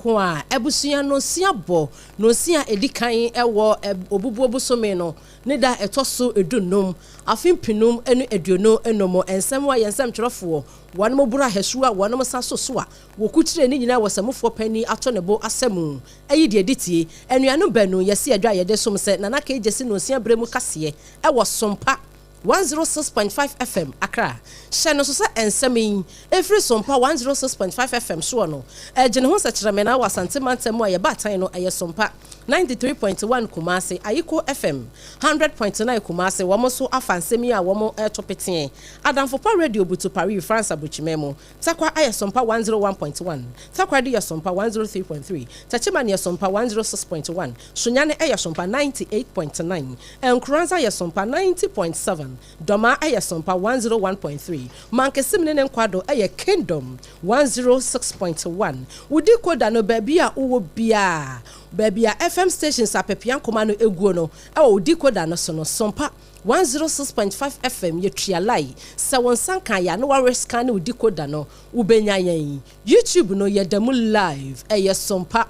nko a, abusua nonsia bɔ nonsia a ɛdi kan wɔ Obubuo bosome no ne da a ɛtɔ so dunnum, afe mpenu ne 25. Nsɛm a yɛn nsɛmtwerɛfoɔ wɔnom boro ahɛsoɔ a wɔnom sa so so a wɔkukyire ne nyinaa wɔ samufoɔ panin ato ne bo asa mu. Ɛyi deɛ ɛdi tie. Anuanom baanu yɛsi adwa a yɛde som sɛ Nana Kay Gyasi nonsia berɛ mu kaseɛ wɔ Sompa 106.5 FM, Accra. Hyɛ no nso sɛ nsɛm yi firi Sompa 106.5 FM soɔ no, ɛgye ne ho sɛkyerɛmena wɔ Asante mantam mu a yɛbaatan no ɛyɛ Sompa 93.1 Kumasi, Ayiko FM 100.9 Kumasi, wɔn nso afa nsɛm yi a wɔn reto peteɛ. Adamfo Pa Radio butu Paris, France aburokyiman mu. Tarkwa ayɛ Sompa 101.1, Takoradi yɛ Sompa 103.3, Techiman yɛ Sompa 106.1, Sunyani yɛ Sompa 98.9, Nkoranza yɛ Sompa 90.7, Dormaa yɛ Sompa 101.3, Mankesim ne ne nkwado yɛ Kingdom 106.1. Wo decoder no baabi a wowɔ biara, baabi a FM stations a Pepeankoma no guo no wɔ wo decoder no so no, Sompa 106.5 FM yɛtua line sɛ wo nsa nka yɛ a na wa rescan wo decoder no wobɛnya yɛn. YouTube no yɛda mu live ɛyɛ Sompa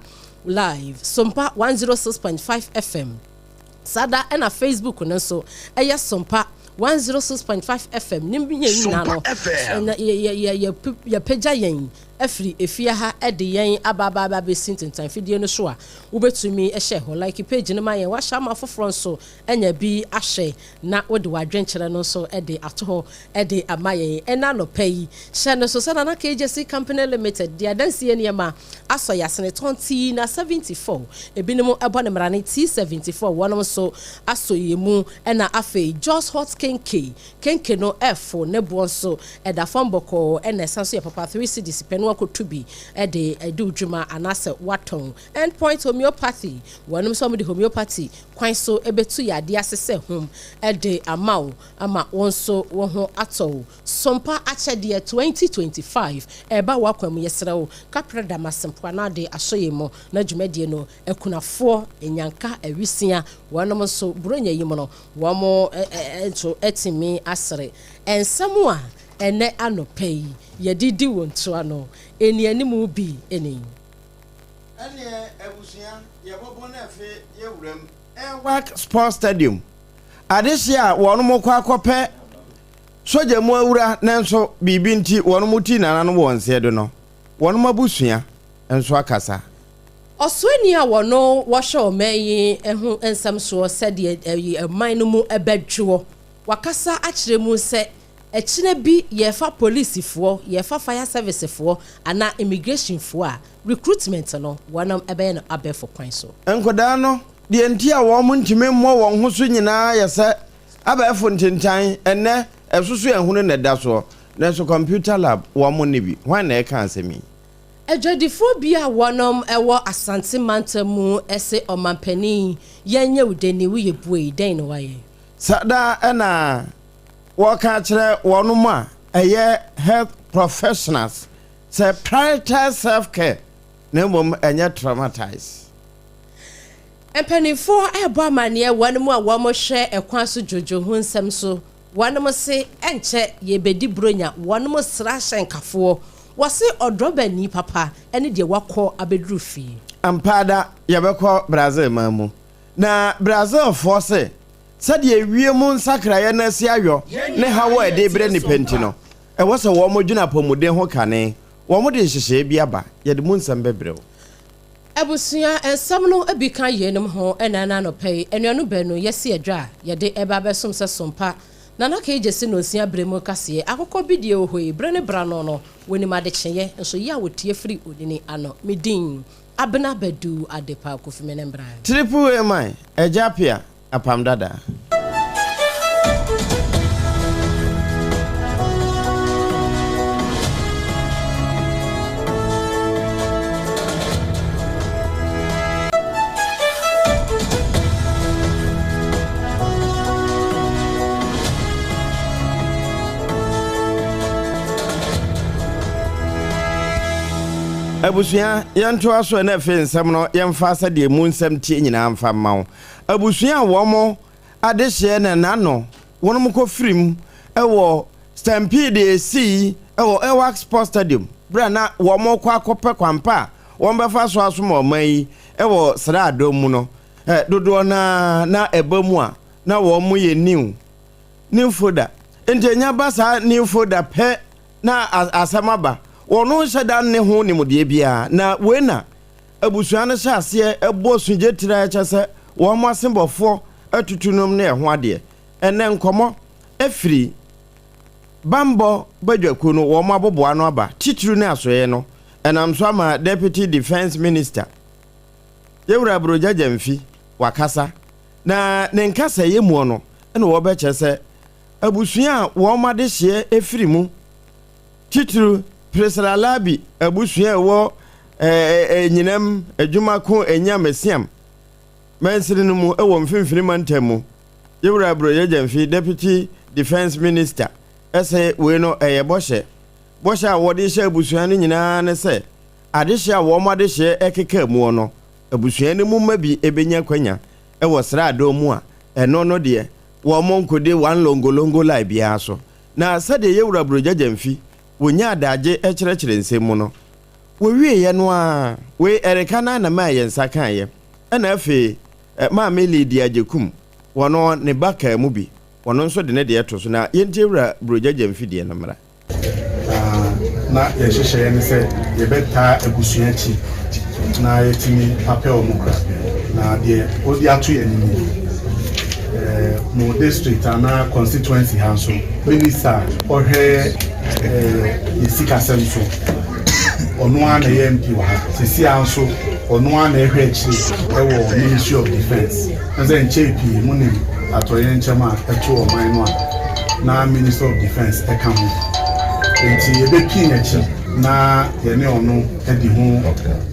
live Sompa 106.5 FM saa da ɛna Facebook no nso ɛyɛ Sompa 106.5 FM ne yɛn nyinaa no ɛna yɛpagya yɛn afiri efie ha de yɛn aba aba aba abɛsi ntentan fidie no so a wobɛtumi hyɛ hɔ like page no ma yɛn wahyɛ ama afoforɔ nso anya bi ahwɛ na wode w'adwenkyerɛ no nso de ato hɔ de ama yɛn ɛna anɔpa yi. Hyɛ no so sɛ Nana KJC Company Limited de adansie nneɛma asɔ yɛn asene tɔn T na 74 ebinom bɔ no mmarane T74 wɔnom nso asɔ yɛn mu ɛna afei Jos Hot Kenke Kenke no ɛfo ne boɔ nso ɛda fam bɔkɔɔ ɛna ɛsan nso yɛ papa 3 cedis pɛ na wakɔtu bi de adi wo dwuma anaasɛ watɔn. End Point Homeopathy wɔnom nso wɔde homeopathy kwan so bɛtu yadeɛ ase sɛ hom de ama wo ama wo nso wo ho atɔ wo. Sompa akyɛdeɛ 2025 ɛreba w'akwan mu yɛsrɛ wo kaprɛ Damase mpoano ade asɔ yɛn mu na dwumadie no akunafoɔ, nyanka, awisia wɔnom nso Buronya yi mu no wɔn nso atumi asere nsɛm a ɛnɛ anɔpa yi yɛde di wo ntoa no nnianimu bi ni. Ɛneɛ abusua yɛbɔbɔ no ɛfe yɛ wuram. Airwak Sports Stadium, adehye a wɔnom kɔ akɔpɛ sogya mu awura nanso biribi nti wɔnom tii nananom wɔ nseɛ do no, wɔnom abusua nso akasa. Ɔsoani a wɔno wɔhwɛ ɔman yi ho nsɛm soɔ sɛdeɛ ɔman no mu bɛdwoɔ, wakasa akyerɛ mu sɛ ɛkyena bi yɛfa polisifoɔ, yɛfa fire service foɔ anaa immigration foɔ a, recruitment no wɔnom bɛyɛ no abɛɛfo kwan so. Nkwadaa no, deɛ nti a wɔn ntumi mmɔ wɔn ho so nyinaa yɛ sɛ abɛɛfo ntentan, ɛnnɛ ɛsoso ahunu na ɛda soɔ, nanso computer lab wɔn nni bi. Hwan na ɛreka asɛm yi? Adwadifoɔ bi a wɔnom wɔ Asante mantam mu se ɔmanpanin yɛnyɛ wo dɛn ni woyɛ buei dɛn na woayɛ? Saa da na wɔka akyerɛ wɔnom a ɛyɛ health professionals sɛ prioritize self care na mmom ɛnyɛ traumatize. Mpaninfoɔ rebɔ amaneɛ wɔnom a wɔhwɛ ɛkwan so dwodwo ho nsɛm so wɔnom se ɛnkyɛ yɛbɛdi bronya wɔnom sra hyɛnkafoɔ wɔse ɔdrɔbani papa ne deɛ wakɔ abɛduru fie. Ampa ara yɛbɛkɔ Brazil man mu na Brazilfoɔ se Sɛdeɛ wiem nsakraeɛ no asi ayɔ ne haw a ɛde rebrɛ nnipa nti no, ɛwɔ sɛ wɔdwene apɔmuden ho kane. Wɔde nhyehyɛeɛ bi aba. Yɛde mu nsɛm bɛbrɛ wo. Abusua nsɛm no bi ka yeinom ho ɛna ɛna anɔpa yi, anuanom baanu yɛasi adwa a yɛde reba abɛsom sɛ sompa Nana Kay Gyasi nonsia berɛ mu kaseɛ akokɔ bi deɛ ohoe bere ne bra no no wɔnim adekyeeɛ nso yɛ a wɔtie firi onini ano. Me din, Abena Badu Adepa Kofi Menembra. Triple A man, Agya Appiah, Apam Dada. Abusua, yɛntoa so na afei nsɛm no yɛmfa sɛdeɛ mu nsɛm tie nyinaa mfa mma wo. Abusua a wɔn adehyeɛ na n'ano wɔn kɔ firi mu wɔ stampede a ɛsii wɔ Elwak Sports Stadium berɛ a na wɔn rekɔ akɔpɛ kwan pa a wɔbɛfa so asom ɔman yi wɔ sraadɔm mu no, dodoɔ no ara na ɛba mu a na wɔn yɛ new, new folder. Nti ɛnya ba saa new folder pɛ na asɛm aba. Wɔn nhyɛ da nne ho nimdeɛ biara. Na wei na abusua no hyɛ aseɛ bɔ sugye tiri a ɛkyɛ sɛ wɔn asebɔfoɔ atutu nom ne ɛho adeɛ. Ɛnnɛ nkɔmmɔ firi Bammɔ Badwakuo no wɔn aboboa ano aba, titiriw ne asoɛeɛ no, ɛnam so ama Deputy Defence Minister, Yɛwura Brogya Gyamfi, wakasa. Na ne nkasɛeɛ muɔ no na wɔbɛkyerɛ sɛ abusua a wɔn adehyeɛ firi mu, titiriw Priscilla Larbi abusua a ɛwɔ Nyinam Adwumako Enyam Esiam mansini no mu wɔ Mfimfini Mantam mu, Yewura Brogya Gyamfi, Deputy Defence Minister, se wei no ɛyɛ bɔhyɛ. Bɔhyɛ a wɔde rehyɛ abusua no nyinaa ne sɛ adehyeɛ a wɔn adehyeɛ keka muo no, abusua no mu mma bi bɛnya kwanya wɔ sraadɔm mu a ɛno no deɛ wɔn nkɔdi one longolongo lie biara so. Na sɛdeɛ Yewura Brogya Gyamfi wɔnya adagye kyerɛkyerɛ nsɛm mu no, wɔwieɛ no ara, wei ɛreka no ara na maa yɛn nsa kaeɛ, ɛna afei Maame Lydia Agyekum, wɔno ne ba kaa mu bi, wɔno nso de ne deɛ to so. Na yɛntie Wura Brogya Gyamfi deɛ no mmra. Na na yɛn nhyehyɛeɛ ne sɛ yɛbɛtaa abusua akyi na yɛatumi apɛ wɔn kora. Na deɛ wɔde ato yɛn anim yi, eh, mo district anaa constituency ha nso, minister a ɔhwɛ eh, yɛ sikasɛm so, ɔno ara na ɛyɛ MP wɔ ha. Seesei ara nso, ɔno ara na ɛhwɛ akyire wɔ Ministry of Defence. Na sɛ nkyɛe pii monim atoyerɛnkyɛm a ɛtoo ɔman no a na Minister of Defence ka ho. Enti yɛbɛpii n'akyi na yɛne ɔno adi ho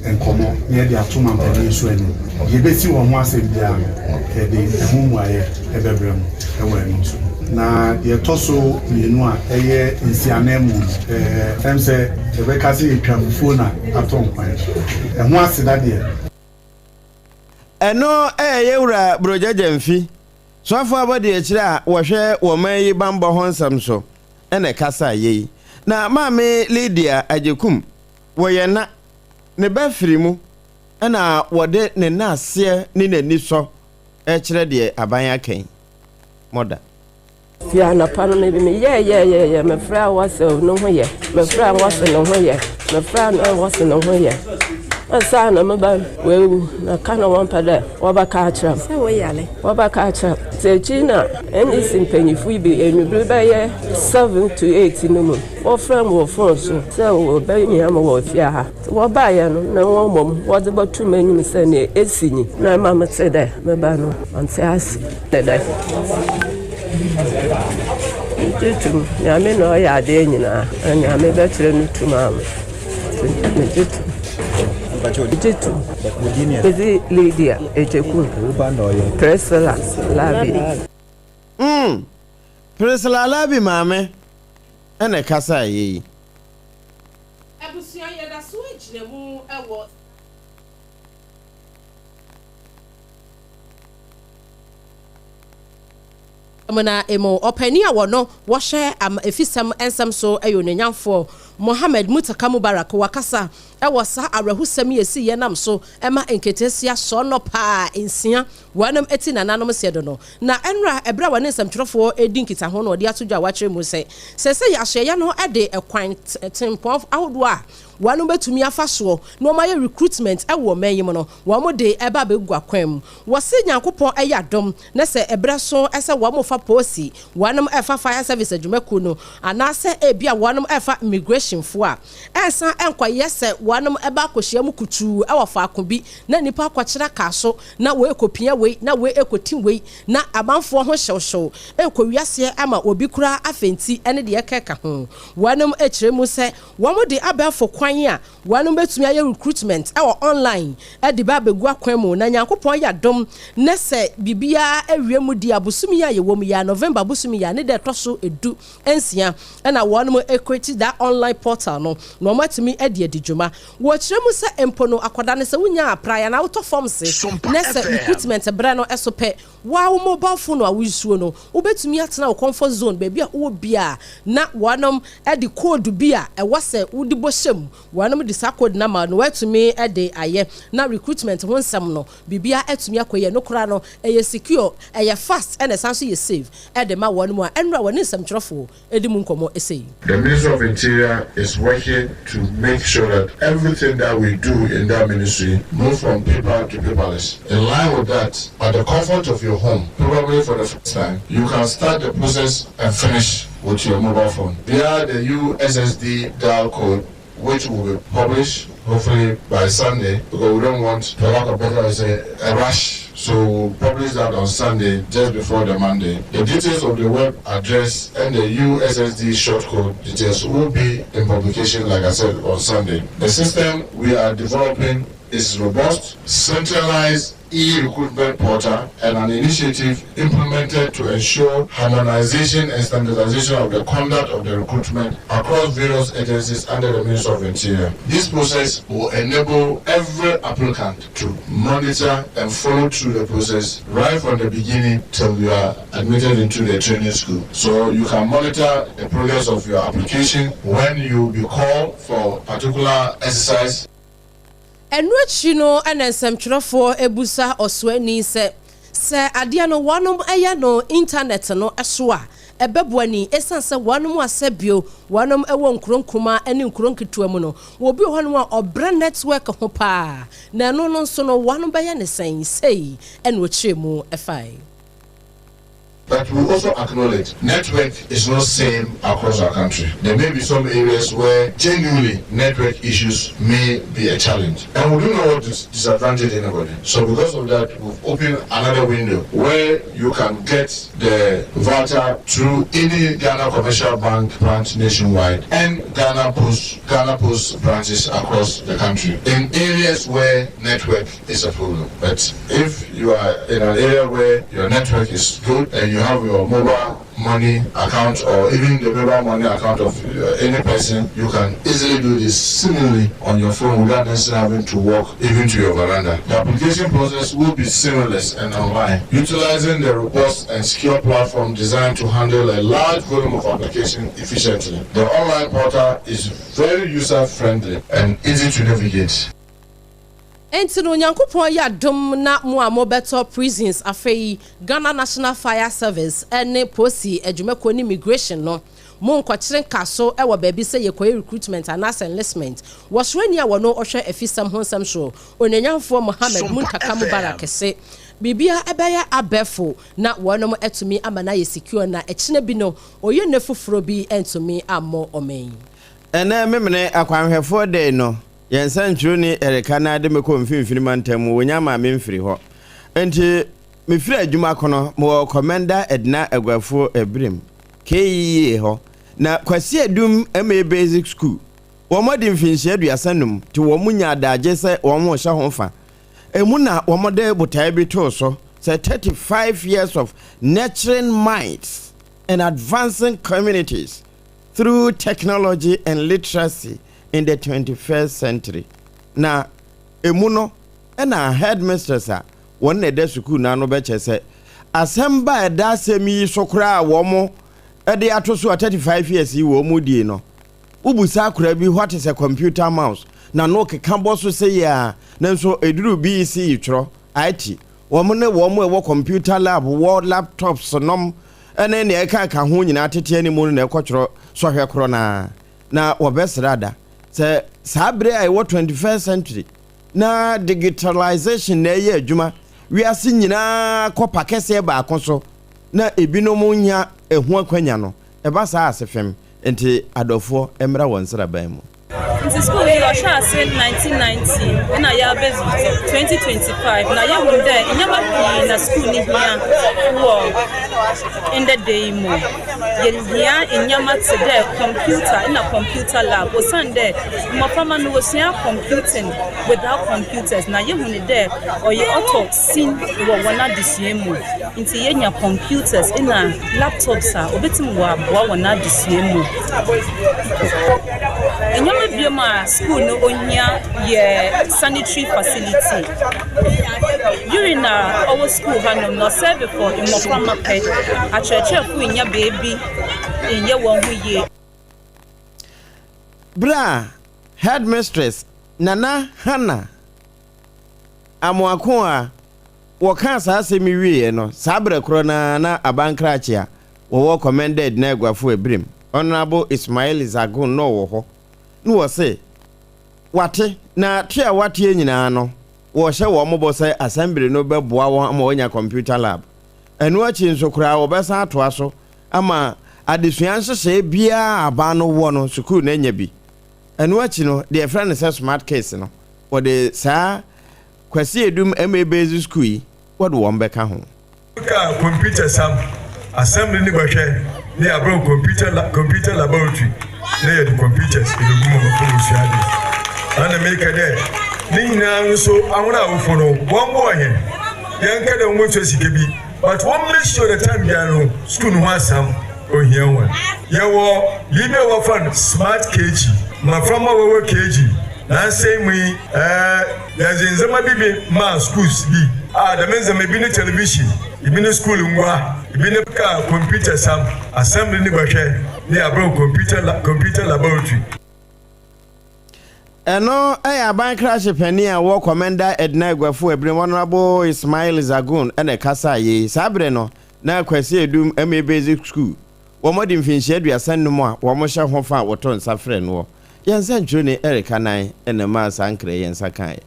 nkɔmmɔ na yɛde ato mampanin nso anim. Deɛ ɛbɛsi wɔ ho asɛm biara no, yɛde ɛho mmuaeɛ bɛbrɛ mo wɔ ɛno nso. Na deɛ ɛtɔ so mmienu a ɛyɛ nsiananmu no, ɛm sɛ yɛbɛka sɛ yɛtwa fufuo na atɔ nkwan. Ɛho aseda deɛ. Ɛno yɛ Yɛwura Brogya Gyamfi, Soafo Abɔdeakyire a wɔhwɛ wɔ man yi banbɔ ho nsɛm so na ɛkasaa yei. Na Maame Lydia Agyekum wɔ yɛn na ne ba firi mu na wɔde ne naaseɛ ne n'anisɔ rekyerɛ deɛ aban aka yi. Mɔda. Fi anɔpa no me meyɛɛyɛɛyɛɛyɛ mefrɛ a wɔse ne ho yɛ mefrɛ a wɔse ne ho yɛ mefrɛ a wɔse ne ho yɛ ansa na me ba wawu na ka na wɔmpɛ dɛ wɔbɛka akyerɛ m sɛ woyare wɔbɛka akyerɛ m nti akyi na NDC mpanyimfo yi bi enwummere bɛyɛ 7 to 8 no mu wɔfrɛ m wɔ phone so sɛ wɔbɛhia me wɔ fie ha nti wɔbaeɛ no na wɔn mmom wɔdze bɛto m'enyim sɛ nea esi nyi na ɛma mete dɛ me ba no ɔnte ase. Dɛ megye to mu, Nyame na ɔyɛ adeɛ nyinaa, na Nyame bɛkyerɛ no tum ama. Megye to mu. Megye to mu. Medze Lydia Ejekum, Priscilla Labi. Mm, Priscilla Labi maame na ɛkasaeɛ yi. Abusua yɛda so gyina mu wɔ. Mu na emu ɔpanin a wɔno wɔhwɛ ama efisɛm nsɛm so yɛ onuonyamfoɔ Mohammed Muttaka Mubarak wakasa wɔ saa awerɛhosɛm yi esi yɛ nam so ma nketeesia sɔɔnɔ paa nsia wɔnom ti nananom seɛ do no. Na ɛnora ɛberɛ a wɔne nsɛmtwerɛfoɔ redi nkitaho no ɔde ato dwa a wakyerɛ mu sɛ seesei asoɛeɛ no de kwan tempɔn ahodoɔ a wɔnom bɛtumi afa soɔ na wɔn ayɛ recruitment wɔ ɔman yi mu no wɔn de ɛba abɛgu akwan mu. Wɔse Nyankopɔn yɛ adom na sɛ ɛberɛ so sɛ wɔn fa poosi, wɔnom ɛfa fire service adwumakuo no, anaasɛ ebia wɔnom ɛfa immigration foɔ a, ɛnsan ɛnkɔyɛ sɛ wɔnom ɛba akɔhyia mu kutuu wɔ faako bi na nnipa akɔkyerɛ kaa so na wei rekɔpia wei na wei rekɔti wei na amanfoɔ ho hyewhyew rekɔ wiaseɛ ama obi koraa afɛnti ne deɛ ɛkeka ho. Wɔnom kyerɛ mu sɛ wɔn de abɛɛfo kwan a Wɔnom bɛtumi ayɛ recruitment wɔ online de ba abɛgu akwan mu na Nyankopɔn yɛ adom na sɛ biribiara awie mu deɛ a bosome yi a yɛwɔ mu yi a November bosome yi a ne da ɛtɔ so du nsia na wɔnom create that online. portal no na wɔn atumi de adi dwuma. Wɔkyerɛ mu sɛ mpo no akwadaa no sɛ wonya apply anaa wotɔ forms na sɛ recruitment berɛ no so pɛ, wo ara wo mobile phone a wosuo no, wobɛtumi atena wo comfort zone baabi a wowɔ biara na wɔnom de code bi a ɛwɔ sɛ wode bɔ hyɛ mu, wɔnom de saa code no ama wo na woatumi de ayɛ na recruitment ho nsɛm no biribiara atumi akɔ yie. Ɛno koraa no ɛyɛ secure, ɛyɛ fast ɛna ɛsan nso yɛ safe de ma wɔnom a ɛnora wɔne nsɛmtwerɛfoɔ di mu nkɔmmɔ sei. The Ministry of Interior is working to make sure that everything that we do in that ministry moves from paper to paperless. In line with that, at the comfort of your home, probably for the first time, you can start the process and finish with your mobile phone via the USSD dial code, which will be published hopefully by Sunday, because we don't want, for lack of better say, a rush. So we'll publish that on Sunday, just before the Monday. The details of the web address and the USSD short code details will be in publication, like I said, on Sunday. The system we are developing is robust, centralized e-recruitment portal and an initiative implemented to ensure harmonization and standardization of the conduct of the recruitment across various agencies under the Ministry of Interior. This process will enable every applicant to monitor and follow through the process right from the beginning till you are admitted into the training school. So you can monitor the progress of your application when you be called for particular exercise. Ɛno akyi no na nsɛmtwerɛfoɔ bisa ɔsoani sɛ, sɛ adeɛ no wɔnom yɛ no intanɛt no so a, ɛbɛboa ni? Ɛsiane sɛ wɔnom a sɛbio wɔnom wɔ nkuro nkumaa ne nkuro nketewa mu no, obi wɔ hɔnom a ɔbrɛ nɛtwɛk ho paa, na ɛno no nso no wɔnom bɛyɛ no sɛn? Sei na ɔkyerɛɛ mu fae. But we also acknowledge network is not same across our country. There may be some areas where genuinely network issues may be a challenge. And we do not want to disadvantage anybody. So because of that, we've opened another window where you can get the voucher through any Ghana Commercial Bank branch nationwide and Ghana Post, Ghana Post branches across the country in areas where network is a problem. But if you are in an area where your network is good and you have your mobile money account or even the mobile money account of any person, you can easily do this similarly on your phone without necessarily having to walk even to your veranda. The application process will be seamless and online, utilizing the robust and secure platform designed to handle a large volume of applications efficiently. The online portal is very user-friendly and easy to navigate. Enti no Nyankopɔn yɛ adom na mo a mobɛtɔ prisons afei Ghana National Fire Service ne Posi adwumakuo ne Immigration no mo nkɔkyere nkaso wɔ baabi sɛ yɛkɔyɛ recruitment anaasɛ enlistment wɔ soani a wɔno ɔhwɛ afisɛm ho nsɛm so Onuonyamfoɔ Mohammed Muntaka Mubarak se biribia ɛbɛyɛ abɛɛfo na wɔnom atumi ama no ayɛ secure na ɛkyena bi no oyɛ nne foforɔ bi antumi ammɔ ɔman yi. Ɛnnɛ Memene Akwanhwɛfoɔ Day no, Yɛn sɛnkyerɛwni Erika na de me kɔɔ Mfinimfini Mantam mu, wonya maa memfiri hɔ. Enti mefiri adwuma ko no, mewɔ Kɔmɛnda Edna Aguafuo Ebirim, KEEA hɔ. Na Kwasi Adum MA Basic School, wɔn adi mfinhyia 35 nti wɔn nya adagye sɛ wɔn rehyɛ ho fa. Emu na wɔde botae bi too so sɛ 35 years of nurturing minds and advancing communities through technology and literacy in the 21st century. Na emu no na headmistress a wɔn na ɛda sukuu no ano bɛkyɛ sɛ asɛm ba a ɛda asɛm yi so koraa a wɔn de ato so a 35 years yi wɔn die no, wobusa akora bi what is a computer mouse na no keka bɔ so sɛ yɛ a, nanso ɛduru BEC twerɛ IT wɔn ne wɔn a ɛwɔ computer lab wɔ laptops nom ne nea ɛka ka ho nyinaa tete anim no na ɛkɔtwerɛ sɔhwɛ korɔ no ara na wɔbɛsrɛ ada sɛ saa bere a ɛwɔ 21st century na digitalization na ɛyɛ adwuma wiase nyinaa kɔ pa kɛseɛ baako so na ebinom nya ɛho akwanya no ɛba saa ase fem nti adɔfoɔ mmra wɔn nsraban mu. Ntsi skuul yi ɔhyɛɛ ase 1990 na yɛabedzu 2025 na yehu dɛ ndzɛmba pii na skuul no hia wɔ ndɛ da yi mu. Yehia ndzɛmba tse dɛ kɔmpiwta na kɔmpiwta lab osiandɛ mboframba no wosua computing without computers na yehu no dɛ ɔyɛ ɔtɔ sin wɔ hɔn adzesua mu. Ntsi yenya computers na laptops a obotum wɔaboa hɔn adzesua mu. Nneɛma biom a skuul no ohia yɛ sanitary facility. Urine a ɔwɔ skuul hanom no ɔserve for mboframba pɛ. Akyerɛkyerɛfo nnya beebi nnyɛ hɔn ho yie. Berɛ a Headmistress Nana Hannah Amoako a wɔkaa saa asɛm yi wieeɛ no, saa berɛ korɔ no ara na abankrakye a wɔwɔ Commended na Aguafo Abirim, Honourable Ismail Zagon na ɔwɔ hɔ, na wɔse wate, na te a wateɛ nyinaa no, wɔrehyɛ wɔn bɔ sɛ Assembly no bɛboa wɔn ama wɔanya computer lab. Ɛno akyi nso koraa wɔbɛsan atoa so ama adesua nhyehyɛe biara a aban no wɔ no, sukuu no anya bi. Ɛno akyi no, deɛ yɛfrɛ no sɛ smart kids no, wɔde saa Kwasi Adum MA Basic School yi, wɔde wɔn bɛka ho. Ka computer sam assembly ne bɛhwɛ ne yɛabrɛ computer la computer laboratory na yɛde computers ebegu mu ma wɔsua ade. Ana meka dɛ ne nyinaa nso ahɔn awofo no wɔmboa hɛn. Yɛnka dɛ wɔntua sika bi but wɔn make sure dɛ time biara no school no ho asɛm ohia hɔn. Yɛwɔ biribi a wɔfrɛ no smart KG, mboframba a wɔwɔ KG nansa yi mu yi ɛɛ yɛdze ndzɛmba bi bi maa schools bi a dɛm ndzɛmba bi nye television, bi nye skuul ngua, bi nye kaa computer sam, assembly ne bɔhwɛ ne yɛabrɛ computer la computer laboratory. Ɛno yɛ aban krakye panin a ɔwɔ Komenda Edna Aguafo Abirim, Honourable Ismail Zagoon na ɛkasaa yei. Saa bere no, na Kwasi Adum MA Basic School, wɔadi mfinhyia 35 a wɔhyɛ ho fa a wɔto nsa frɛ noɔ. Yɛn nsɛntwerɛni Eric Anan na ɛmaa saa nkra yi yɛn nsa kaeɛ.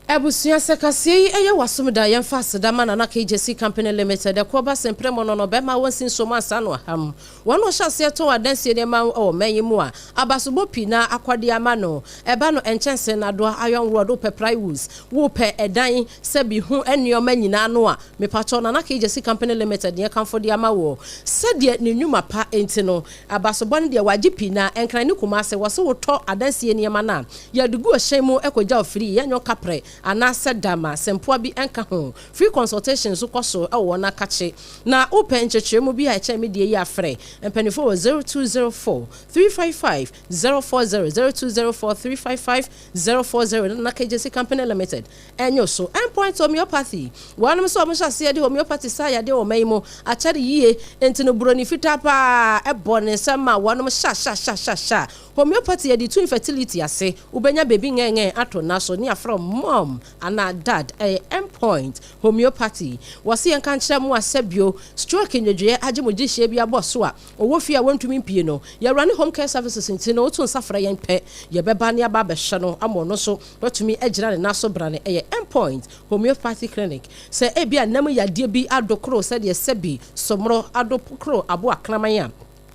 Abusua, sɛ kaseɛ yi yɛ w'asom da a, yɛmfa aseda ma Nana KJC Company Limited, ɛkoɔ ba Semprɛ mu no no, bɛma wɔnsi nsuo mu ansa no aham. Wɔn na wɔhyɛ aseɛ tɔn adansie nneɛma wɔ ɔman yi mu a abasobɔ pii na akɔde ama no. Ɛba no nkyɛnsee, nnadoa, iron rod, wopɛ plywoods, wopɛ ɛdan sɛbi ho nneɛma nyinaa no a, mepakyɛw Nana KJC Company Limited na yɛkamfo de ama woɔ. Sɛdeɛ ne nnwuma pa nti no, abasobɔ no deɛ wagye pii na Nkran ne Kumase wɔse wotɔ adansie nneɛma no a, Yɛde gu ɔhyɛn mu kɔgyaw firi, yɛnyɔ kaprɛ anaasɛ dama, sɛ mpoa bi nka ho. Free consultation nso kɔ so wɔ wɔn akakye. Na wopɛ nkyerɛkyerɛmu bi a ɛkyɛn me deɛ yi a frɛ mpaninfoɔ wɔ 0204 355 040, 0204 355 040 na Nana Kegyesi Company Limited ɛnyɛ so. Endpoint Homeopathy, wɔnom nso a wɔhyɛ aseɛ de homeopathy sa yadeɛ wɔ ɔman yi mu akyɛre yie, enti no buroni fitaa paa bɔ ne nsam ma wɔnom sha sha sha sha sha. Homeopathy yɛde tu infertility ase, wobɛnya baby ngɛngɛn ato nna so ne yɛafrɛ wo mom anaa dad, ɛyɛ endpoint homeopathy. Wɔse yɛnka nkyerɛ mo a sɛbio stroke nnwodwoeɛ agye mo gyehyeɛ bi abɔ so a ɔwɔ fie a wɔntumi mpie no, yɛwura ne home care services nti no woto nsa frɛ yɛn pɛ yɛbɛba ne aba abɛhwɛ no ama ɔno nso watumi agyina ne nan so brane, ɛyɛ endpoint homeopathy clinic. Sɛ ebia nna mu yadeɛ bi adokoro sɛdeɛ sɛbi somorɔ adokoro aboa kraman a,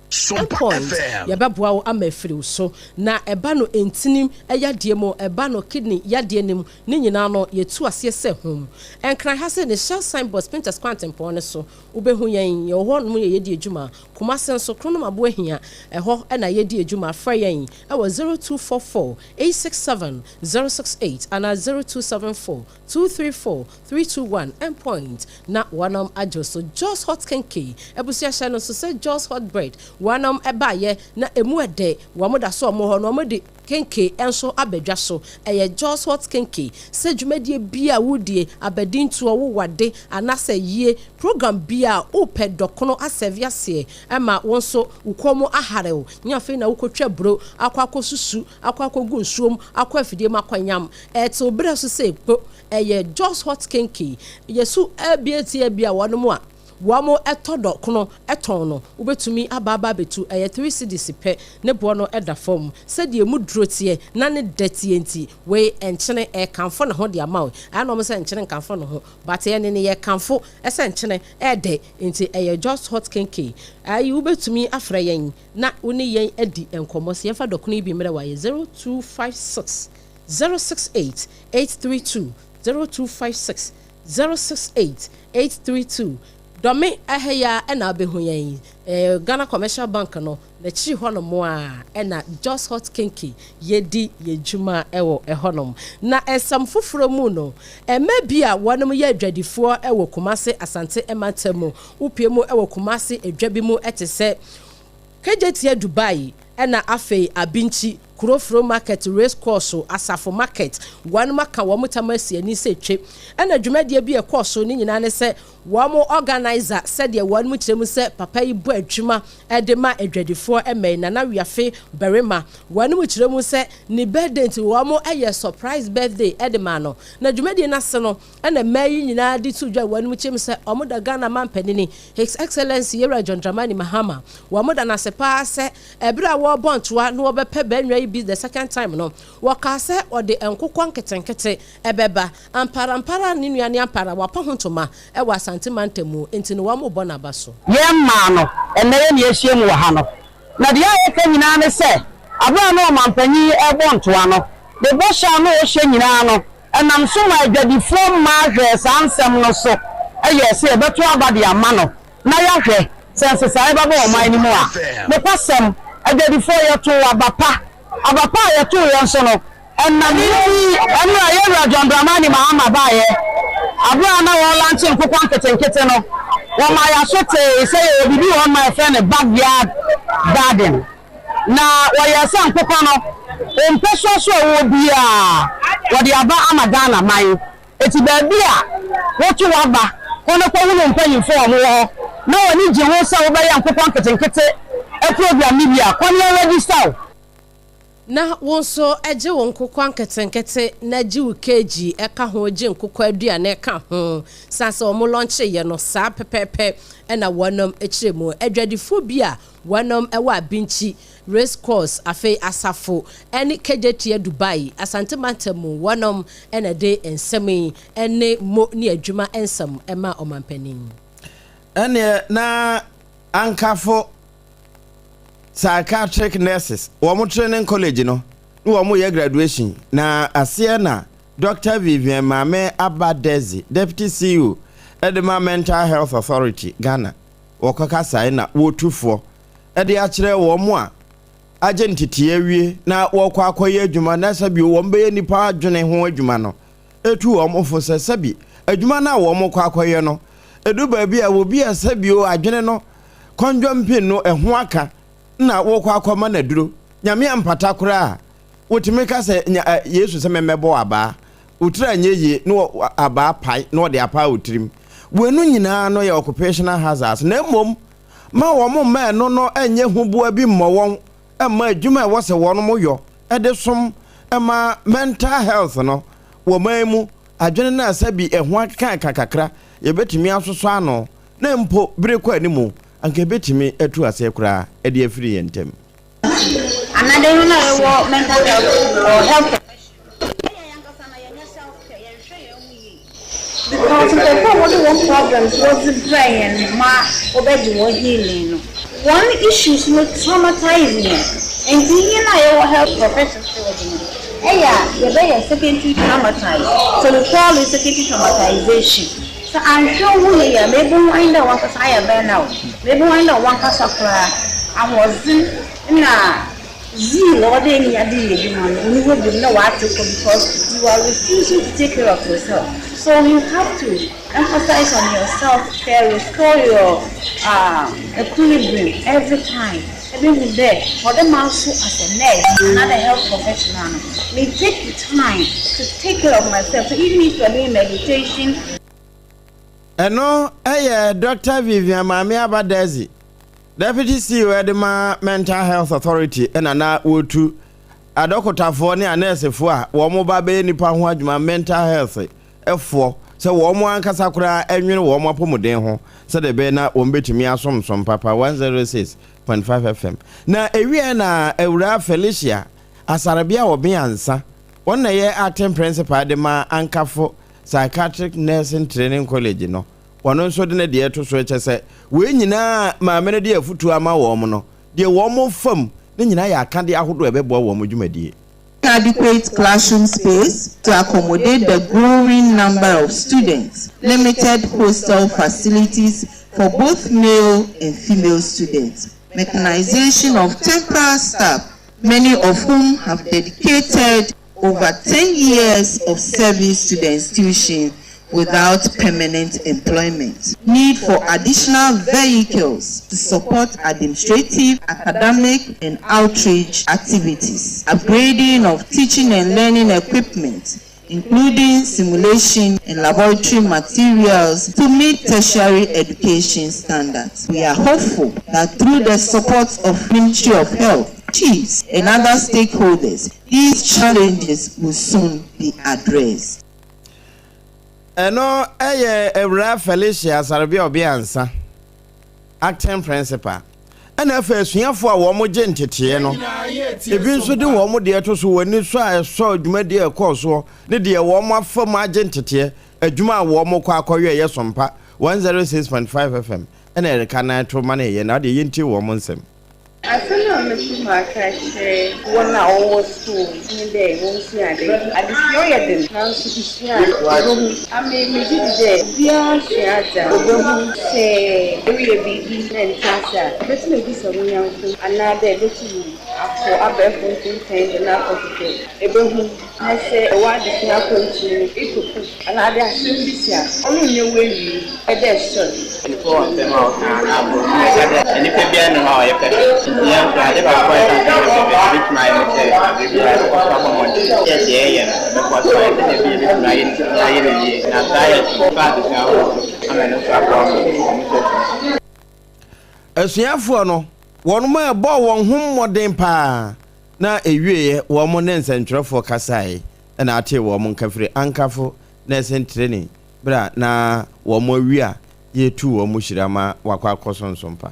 Endpoint, yɛbɛboa wo ama afiri wo so. Na ɛba no ntini yadeɛ mu, ɛba no kidney yadeɛ no mu, ne nyinaa no yɛtu aseɛ sɛ hum. Nkran ha sei ne Shell signboard Spintex kwantempɔn no so, wobɛhu yɛn, yɛwɔ hɔ nom yɛ yɛdi adwuma. Kumase nso, Kronom Aboahia, ɛhɔ na yɛdi adwuma. Frɛ yɛn wɔ 0244 867 068 anaa 0274 234 321 Endpoint na wɔnom agye wo so. Jos Hot Kenkey abusua hyɛ no nso sɛ Jos Hot Bread wɔnom baayɛ na ɛmu ɛdɛ wɔn da so wɔn hɔ no wɔn de kenkey nso aba dwa so. Ɛyɛ Jos Hot Kenkey sɛ dwumadie biara a wodie, abadintoɔ, wo wade anaasɛ ayie program biara a wopɛ dɔkono asɛve aseɛ ma wo nso wo kɔn mu ahare wo nyɛ afei na wokɔtwa aburo akɔ akɔsusu akɔ akɔgu nsuom akɔ afidie mu akɔnyam ɛte wo berɛ so sɛ kpo Ɛyɛ Jos Hot Kenkey. Yɛsu abie tia bi a wɔnom a wɔn tɔ dɔkono tɔn no, wobɛtumi aba aba abɛtu. Ɛyɛ three cedis pɛ. Ne boɔ no da fam. Sɛdeɛ ɛmu duro teɛ na ne dɛ teɛ nti, wei nkyene ɛrekamfo ne ho de ama wo. Ɛyɛ na wɔn sɛ nkyene nkamfo ne ho, but yɛn ne yɛkamfo sɛ nkyene ɛɛdɛ nti ɛyɛ Jos Hot Kenkey. Ayi wobɛtumi afrɛ yɛn na wo ne yɛn adi nkɔmmɔ. Sɛ yɛmfa dɔkono yi bi mmerɛ wo a, ɛyɛ 0256 068 832 0256 068 832 Dɔme ɛha yi ara na wobɛhu yɛn yi, eh, Ghana Commercial Bank no n'akyiri hɔnom a ɛna Jos Hot Kinky yɛdi yɛn dwuma wɔ ɛhɔnom. Na nsɛm foforɔ mu no, mma bi a wɔnom yɛ adwadifoɔ wɔ Kumase Asante mantam mu, wopue mu wɔ Kumase dwa bi mu te sɛ Kejetia Dubai ɛna afei Abinkyi. Kurofuro Market, Race Course, Asafo Market, wɔnom aka wɔn tam asi ani sɛ twe. Ɛna dwumadie bi a ɛkɔɔ so ne nyinaa ne sɛ wɔn organiser sɛdeɛ wɔnom kyerɛ mu sɛ papa yi bɔ adwuma de ma adwadifoɔ mmɛn Nana Wiafe Barima, wɔnom kyerɛ mu sɛ ne birthday nti wɔn yɛ surprise birthday de maa no. Na dwumadie no ase no ɛna mmaa yi nyinaa de too dwa wɔnom kyerɛ mu sɛ wɔn da Ghana manpanini His Excellency Yewura John Dramani Mahama wɔn da no ase paa sɛ Ɛberɛ a wɔrebɔ ntoa na wɔbɛpɛ bɛnwa yi bi the second time no, wɔkaa sɛ ɔde nkokɔ nketenkete bɛba. Ampara-ampara ne nua ne ampara wɔapa ho ntoma wɔ Asante mantam mu, nti no wɔrebɔ n'aba so. Yɛn mmaa no, ɛnnɛ yɛn na yɛahyia mu wɔ ha no. Na deɛ yɛka nyinaa ne sɛ, aberɛ a na ɔmanpanin yi rebɔ ntoa no, ne bɔhyɛ a na ɔhyɛ nyinaa no, ɛnam so maa adwadifoɔ mmaa hwɛɛ saa nsɛm no so yɛɛ sɛ yɛbɛto aba de ama no. na yɛahwɛ sɛ nsesaeɛ bɛba ɔman no mu a, nokwasɛm, adwadifoɔ, yɛtoo aba pa. Aba pa a yɛtooeɛ nso no, ɛnam nti, mmerɛ a yɛn Wura John Dramani Mahama baeɛ, aberɛ a na wɔrelankye nkokɔ nketenkete no, wɔmaa yɛn aso tee sɛ yɛwɔ biribi wɔ hɔnom a yɛfrɛ no backyard garden. Na wɔyɛɛ sɛ nkokɔ no, mpɛsoa so a ɛwɔ biara, wɔde aba ama Ghana man. Enti baabi a woto w'aba kɔ no kɔhunu mpanyimfo a wɔwɔ hɔ na w'ani gye ho sɛ wobɛyɛ nkokɔ nketenkete program no bi a, kɔ na yɛnregister wo. Na wo nso gye wo nkokɔ nketenkete na gye wo keegyi ka ho, gye nkokɔ aduane ka ho. Sane sɛ wɔn lɔnkyeeɛ no, saa pɛpɛɛpɛ na wɔnom kyerɛ mu. Adwadifoɔ bi a wɔnom wɔ Abinkyi Race Course, afei Asafo ne Kejetia Dubai, Asante Mantam mu, wɔnom na ɛde nsɛm yi ne mo ne adwuma nsɛm maa ɔmanpanin. Ɛneɛ na Ankafo Psychiatric Nurses wɔn training college no na wɔn yɛ graduation na aseɛ na Doctor Vivian Maame Abba Dezi, Deputy CEO de ma Mental Health Authority, Ghana, wɔkɔkasae na wɔtu foɔ de akyerɛ wɔn a agye ntetee awie na wɔrekɔ akɔyɛ adwuma na sɛbi wɔbɛyɛ nnipa adwene ho adwuma no, etu wɔn fo sɛ sɛbi adwuma no a wɔrekɔ akɔyɛ no, edu baabi a obi a sɛbi o adwene no kɔndwɔmpin no ɛho aka na wɔrekɔ akɔma no aduro. Nyame ampata koraa a, wotumi ka sɛ nya ɛ Yesu sɛ memmɛbɔ abaa. Wo tiri anyɛ yie na abaa pae na wɔde apaa wo tirim. Wei no nyinaa no yɛ occupational hazards na mmom ma wɔn mma ɛno no nyɛ huboa bi mmɔ wɔn mma adwuma a ɛwɔ sɛ wɔn yɔ de som ma mental health no wɔ man mu adwene no a sɛbi ɛho akekaaka kakra yɛbɛtumi asosɔ ano na mpo bere kɔ anim anka ɛbɛtumi atu aseɛ koraa de afiri yɛn ntam. Anaa dɛn na ɛwɔ mental health or health profession Yɛn ankasa na yɛnyɛ self care, yɛnhwɛ yɛn ho yie. Because nkorɔfo a wɔde wɔn problems wɔdze brɛ hɛn ma wɔbɛgye hɔn healing no, hɔn issues no traumatise hɛn. Ntsi hɛn a yɛwɔ health profession field no, ɛyɛ a yɛbɛyɛ secondary traumatise, so we call it secondary traumatisation. Sɛ annhwɛ woho yie a, ma ebohu nye dɛ wankasa ayɛ burn out, ma ebohu nye dɛ wankasa koraa ahoɔdzen na Zeal a ɔwɔ dɛ enya dze yɛ edwuma no onnyi hɔ bio na ɔatse kɔ because you are refusing to take care of yourself so you have to emphasize on your self care, restore your ah equilibrium every time Ebehu dɛ ɔwɔ dɛ maso as a nurse anaa dɛ health professional no me take the time to take care of myself so even if you are doing meditation. Ɛno yɛ Dɔkta Vivian Maame Aba Dadzie, Deputy CEO de ma Mental Health Authority na na wɔretu adɔkotafoɔ ne anɛɛsefoɔ a wɔn ba bɛyɛ nnipa ho adwuma mental health foɔ sɛ wɔn ankasa koraa nwene wɔn apɔmuden ho sɛdeɛ ɛbɛyɛ na wɔn bɛtumi asomsom papa 106.5 FM. Na ɛwieɛ na Awuraa Felicia Asarebea Obeansa, wɔn na ɛyɛ acting principal de ma Ankafo Psychiatric Nursing Training College no, Ɔno nso de ne deɛ to so, kyɛ sɛ wei nyinaa a maame no de afutuo ama wɔn no, deɛ wɔn fa mu no nyinaa yɛ akadeɛ ahodoɔ a ɛbɛboa wɔn dwumadie. Adequate classroom space to accommodate the growing number of students, limited hostel facilities for both male and female students, mechanization of temporary staff, many of whom have dedicated over 10 years of service to the institution. without permanent employment. Need for additional vehicles to support administrative, academic, and outreach activities. Upgrading of teaching and learning equipment including simulation and laboratory materials to meet tertiary education standards. We are hopeful that through the support of Ministry of Health, chiefs, and other stakeholders, these challenges will soon be addressed. Ɛno yɛ Awuraa Felicia Asarbia Obiansa, Acting Principal, ɛna afei asuafoɔ a wɔgye nteteeɛ no, ebi nso de wɔn deɛ to so, wɔn ani sɔ a ɛsɔ dwumadie a ɛkɔɔ soɔ ne deɛ wɔn afa mu agye nteteɛ, adwuma a wɔkɔ akɔyɛ ɛyɛ Sompa 106.5 FM ɛna ɛreka nan to ma no ɛyɛ na adeɛ yɛntie wɔn nsɛm. Asɛm a metum aka akyerɛ hɔn a wɔwɔ skuul nye dɛ wonsua adze. Adzesua ɔyɛ dzen naaso isua a, ibohu. Ame megye dzi dɛ obiara sua adze a, obohu. Sɛ ereyɛ biribi na enntse ase a, ibotum ebisa wo nyɛnko anaadɛ ibotum akɔ abaɛfor ntentan do na akɔhwehwɛ, ebohu. Na sɛ w'adesua akwantu no eto po anaadɛ asɛm bi si a, ɔno nnyɛ w'ewiei, ɔyɛ dɛ soɛr. Nnipa wɔ nsɛm a wɔka anaa aborɔfo mu ɛka dɛ nnipa biara nni hɔ a ɔyɛ perfect. Nti yɛn nso ade baako a ɛsiane sɛ yɛnyɛ perfect yɛbɛtumi ayɛ ne sɛ aberɛ biara yɛbɛkɔ so abɔ mmɔden sɛ deɛ yɛyɛ no ɛbɛkɔ so ayɛ sɛdeɛ ɛbɛyɛ yɛbɛtumi ayɛ no na ayɛ no yie na saa yɛ so fa adesua ahorow so ama ɛno nso aboa ma wɔn nso atumi. Asuafoɔ no, wɔn a ɛbɔɔ wɔn ho mmɔden paa na ɛwieeɛ wɔn ne nsɛntwerɛfoɔ kasaeɛ na atee wɔn nka firi Ankafo Nursing Training berɛ a na wɔn awie a yɛretu wɔn hyira ma wɔakɔ akɔso nsompa.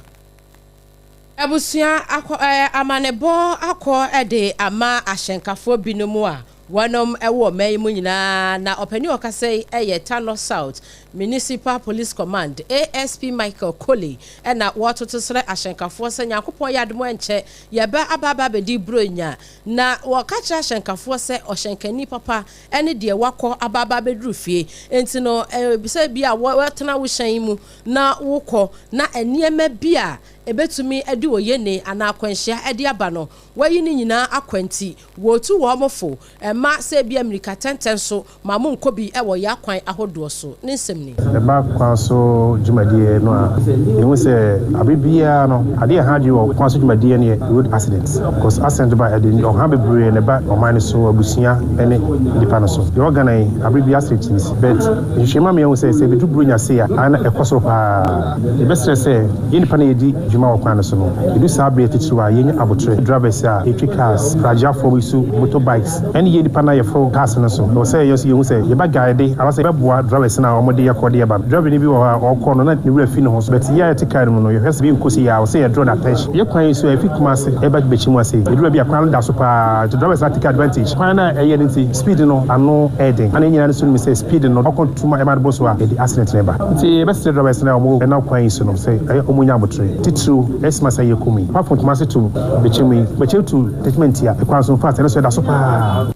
Abusua akɔ ɛɛ amanebɔ akɔ de ama ahyɛnkafoɔ binom a wɔnom wɔ ɔman yi mu nyinaa na ɔpanin a ɔkasa yi yɛ Tano South Municipal Police Command ASP Michael Koley na wɔretoto srɛ ahyɛnkafoɔ sɛ Nyankopɔn yɛ adom a ɛnkyɛ yɛbɛ aba aba abɛdi Buronya na wɔka kyerɛ ahyɛnkafoɔ sɛ ɔhyɛnkani papa ne deɛ wakɔ aba aba abɛduru fie enti no sɛ bi a wɔtena wo hyɛn mu na wokɔ na nneɛma bi a ɛbɛtumi de oyene anaa akwanhyia de aba no wɔayi ne nyinaa akwa nti Wɔretu wɔn fo mma sɛ ebia mmirika tɛntɛn so ma monkɔ bi wɔ yɛn akwan ahodoɔ so. Ne nsɛm ni. Ɛba kwan so dwumadie no a, yɛhu sɛ aberɛ biara no, adeɛ a ɛha adwene wɔ kwan so dwumadie no yɛ road accident. Because accident ba a, ɛde ɔha bebree na ɛba ɔman no so, abusua ne nnipa no so. Yɛwɔ Ghana yi, aberɛ biara accident tumi si. But nhwehwɛmu ama yɛahu sɛ, sɛ ɛbɛduru Buronya sei a, na ɛkɔ soro pa ara. Yɛbɛsrɛ sɛ yɛn nnipa no a yɛdi dwuma wɔ kwan no so no, ɛdu saa berɛ titiriw a, yɛnya aboterɛ. Drivers a yɛtwi cars, pragyafoɔ yi so motor bikes, ɛne yɛn nnipa no a yɛforo cars no so, ɛwɔ sɛ yɛn nso yɛhu sɛ yɛbɛ guide anaasɛ yɛbɛboa drivers no a wɔde yɛkɔ de yɛba no. Driver no bi wɔ hɔ a ɔrekɔ no na ne werɛ afi ne ho so, but yɛn a yɛte car no mu no, yɛhwɛ sɛ bi nkɔ sei a, ɛwɔ sɛ yɛ draw n'attention. Yɛn kwan yi so a ɛfi Kumasi ɛba Bɛkyimu ase yi, ɛduru baabi a kwan no da so paa, nti drivers no atake advantage. Kwan no a ɛyɛ no nti, speed no ano yɛ den, ɛna yɛn nyinaa nso nim sɛ speed no ɔkɔ tum a ɛma no bɔ so a, ɛde accident na ɛba. Nti yɛbɛsrɛ drivers no a wɔn nam kwan yi so no sɛ ɛyɛ wɔn nya abotere, titiriw Xmas a yɛkɔ mu yi. Apart from Kumasi to Bɛkyɛmu yi, Bɛkyɛmu to Techiman Ntia kwan so, infact ɛno nso ɛda so paa.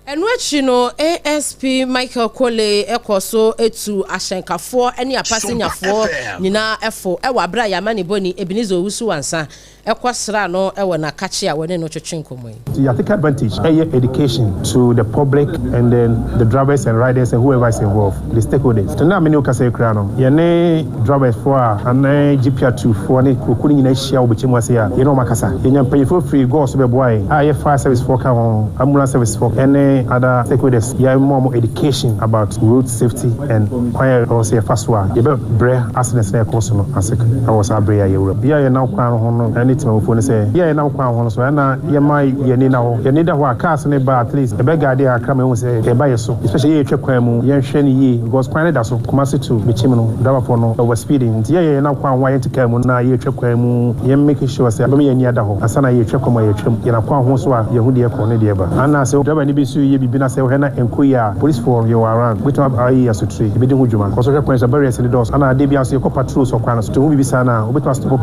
Ɛno akyi no, ASP Michael Koley kɔɔ so tuu ahyɛnkafoɔ ne apasenyafoɔ nyinaa fo wɔ aberɛ a yɛn amanebɔni Ebenezer Owusu-Ansah kɔsraa no wɔ n'akakye a wɔne no twetwe nkɔmmɔ yi. Nti yɛ take advantage ɛyɛ education to the public and then the drivers and riders and whoever is involved, the stakeholders. Nti nnɛ a me ne wo kasa yi koraa no, yɛne drivers foɔ a ane GPRTU foɔ ne kurokuo no nyinaa ahyia wɔ bɛkyɛmu ase a yɛne wɔn akasa. Yɛnya mpanyinfoɔ firi GOSS bɛboa yɛn a ɛyɛ fire service foɔ ka ho, ambulance service foɔ ɛne other stakeholders. Yɛma wɔn education about road safety and kwan a ɛwɔ sɛ yɛfa so a yɛbɛ brɛ accidents no a ɛkɔ so no ase wɔ saa bere yi a yɛwura mu. Yɛ a yɛnam kwan ho no ne temammufoɔ no sɛ, yɛ a yɛnam kwan ho no so ɛna yɛma yɛn ani da hɔ. Yɛn ani da hɔ a, cars no ba a, at least ɛbɛ guide yɛn kakra ma yɛahu sɛ ɛreba yɛn so. Especially yɛ a yɛtwa kwan mu, yɛnhwɛ no yie because kwan no da so. Kumasi to Bekyem no, driverfoɔ no over speeding nti yɛ a yɛnam kwan ho a yɛnte car mu na yɛtwa kwan mu, yɛn make sure sɛ yɛbɛma yɛn ani ada hɔ ansa na yɛtwa kwan mu a yɛtwam. Yɛnam kwan ho so a, yɛhu deɛ ɛrekɔ ne deɛ ɛreba. Anaa sɛ driver no bi nso reyɛ biribi na sɛ wohwɛ na ɛnkɔ yie a, policefoɔ no yɛwɔ around, wobɛtumi ayi asotire, yɛbɛdi ho dwuma. Kɔ so hwɛ kwan so, barriers no dɔɔso. Anaa da biara nso yɛkɔ patrols wɔ kwan no so, nti wohu biribi saa no a, wobɛtumi astop.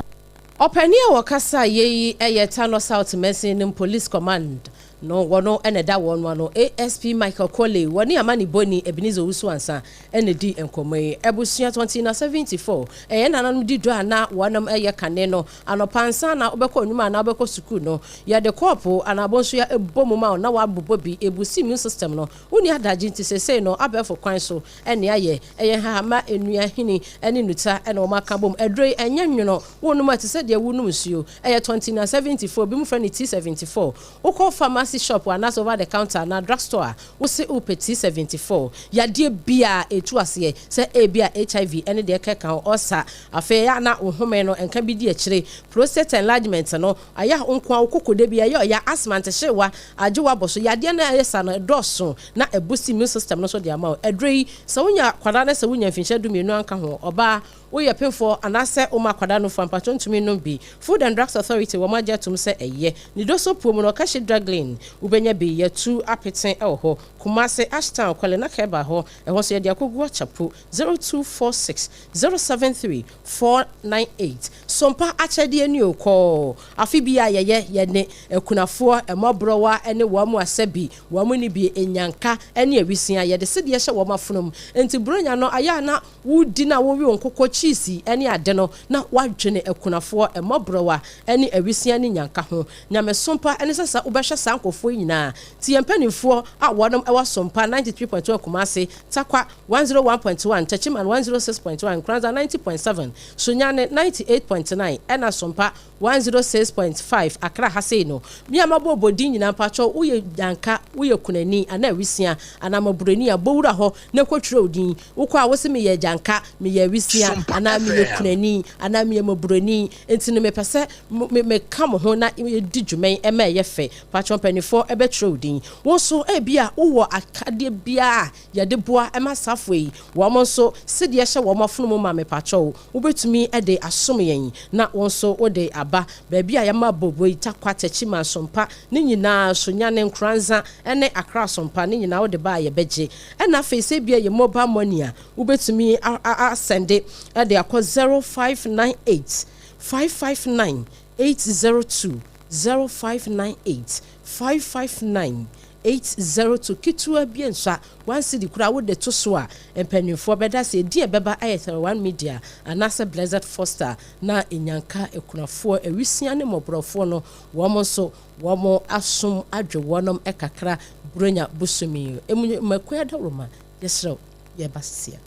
Ɔpanin a ɔkasaeɛ yi yɛ Tano South Mansin no mu Police Command. no wɔno na ɛda wɔn ano. ASP Michael Korley wɔne amanibɔni Ebenezer Owusu Ansah na ɛdi nkɔmmɔ yi. Abusua tɔnten na 74 ɛyɛ nananom di dɔ a na wɔnom yɛ kane no. Anɔpa ansa na wobɛkɔ nnwuma anaa wobɛkɔ sukuu no, yɛde kɔɔpo anaa abonsoya bɔ mu ma wo na woabobɔ bi. Ɛbusi immune system no. Wonni adagye nti seesei no abɛɛfo kwan so ne ayɛ. Ɛyɛ nhahamma, nnua, nhini ne nnuta na wɔaka abom. Aduro yi, ɛnyɛ nwono. Wonom a, ɛte sɛ deɛ worenom nsuo. Ɛyɛ tɔntina 74, ebinom frɛ no T74. Wokɔ pharmacy shop anaasɛ over the counter anaa drug store a, wose wopɛ T74. Yadeɛ biara a ɛtu aseɛ, sɛ ebia HIV ne deɛ ɛkeka ho, ulcer, afei ɛyɛ a na wo home no nka bi di akyire, prostate enlargement no, ayɛ a wo nko ara wo koko da biara ɛyɛ ɔya, asthma, ntehyeewa, agye wo abɔ so. Yadeɛ no a ɛyɛ saa no, ɛdɔɔso na ɛboost immune system no nso de ama wo. Aduro yi, sɛ wonya akwadaa na sɛ wonya mfinhyia dumienu anka ho, ɔbaa, Woyɛ pemfoɔ anaasɛ woma akwadaa nufoɔ a, mpakyɛw ntumi nnom bi. Food and Drugs Authority wɔn agye atom sɛ ɛyɛ. Ne doso puo mu no, Ɔkahye Draglin, wobɛnya bi. Yɛatu apete wɔ hɔ. Kumasi, Ashtown, Kwale Nakeba hɔ, ɛhɔ nso yɛde akɔgu Achapu, 0246 073 498. Sompa akyɛdeɛ ni o, kɔɔ. Afe biara yɛyɛ, yɛne akunafoɔ, mmɔborɔwa ne wɔn a sɛbi wɔn nni bi, nnyanka ne awisiaa, yɛde sedeɛ hyɛ wɔn afonom. Enti Buronya no, ayɛ a na Wodi na wowe wo nkokɔ kyiisi ne ade no, na woadwene akunafoɔ, mmɔborɔwa ne awisiaa ne nnyanka ho. Nyamesom pa ne sɛ sɛ wobɛhwɛ saa nkorɔfoɔ yi nyinaa. Nti yɛn mpanimfoɔ a wɔnom wɔ Asompa 93.1 Kumasi, Tarkwa 101.1, Techiman 106.1, Nkoranza 90.7, Sunyani 98.9 ɛna Asompa 106.5 Accra ha sei no, me a mabɔ bɔ din nyinaa mpakyɛw woyɛ Gyanka, woyɛ Kunani anaa Awisia anaa Mɔborɔni a, bɔ wura hɔ na kɔ twerɛ wo din. Wokɔ a wose meyɛ Gyanka, meyɛ Awisia anaa meyɛ Kunani anaa meyɛ Mɔborɔni nti no mepɛ sɛ me meka mo ho na yɛdi dwuma yi ɛma ɛyɛ fɛ. Mpakyɛw mpaninfoɔ bɛtwerɛ wo din. Wo nso ebia wowɔ akadeɛ biara a yɛde boa ma safoa yi, wɔn nso sedeɛ hyɛ wɔn afono mu ma mepakyɛw wobɛtumi de asom yɛn na wo nso wode aba baabi a yɛma Boboi, Tarkwa, Techiman, Sompa ne nyinaa, Sunyani, Nkoranza ne Accra Sompa ne nyinaa wode ba a yɛbɛgye. Ɛna afei sɛ ebia yɛ mobile money a wobɛtumi asɛnde de akɔ 0598 559 802, 0598 559 802 ketewa bi nsua, one cedi koraa wode to so a, mpaninfoɔ bɛda sɛ edin a ɛbɛba ayɛ Therwan Media anaasɛ Blessed Foster na Nyanka akunafoɔ, awisia ne mmɔborɔfoɔ no wɔn nso wɔn asom adwo wɔnom kakra Buronya bosome yi mu. Mmakua Dawuroma yɛsrɛ wo yɛreba sesia.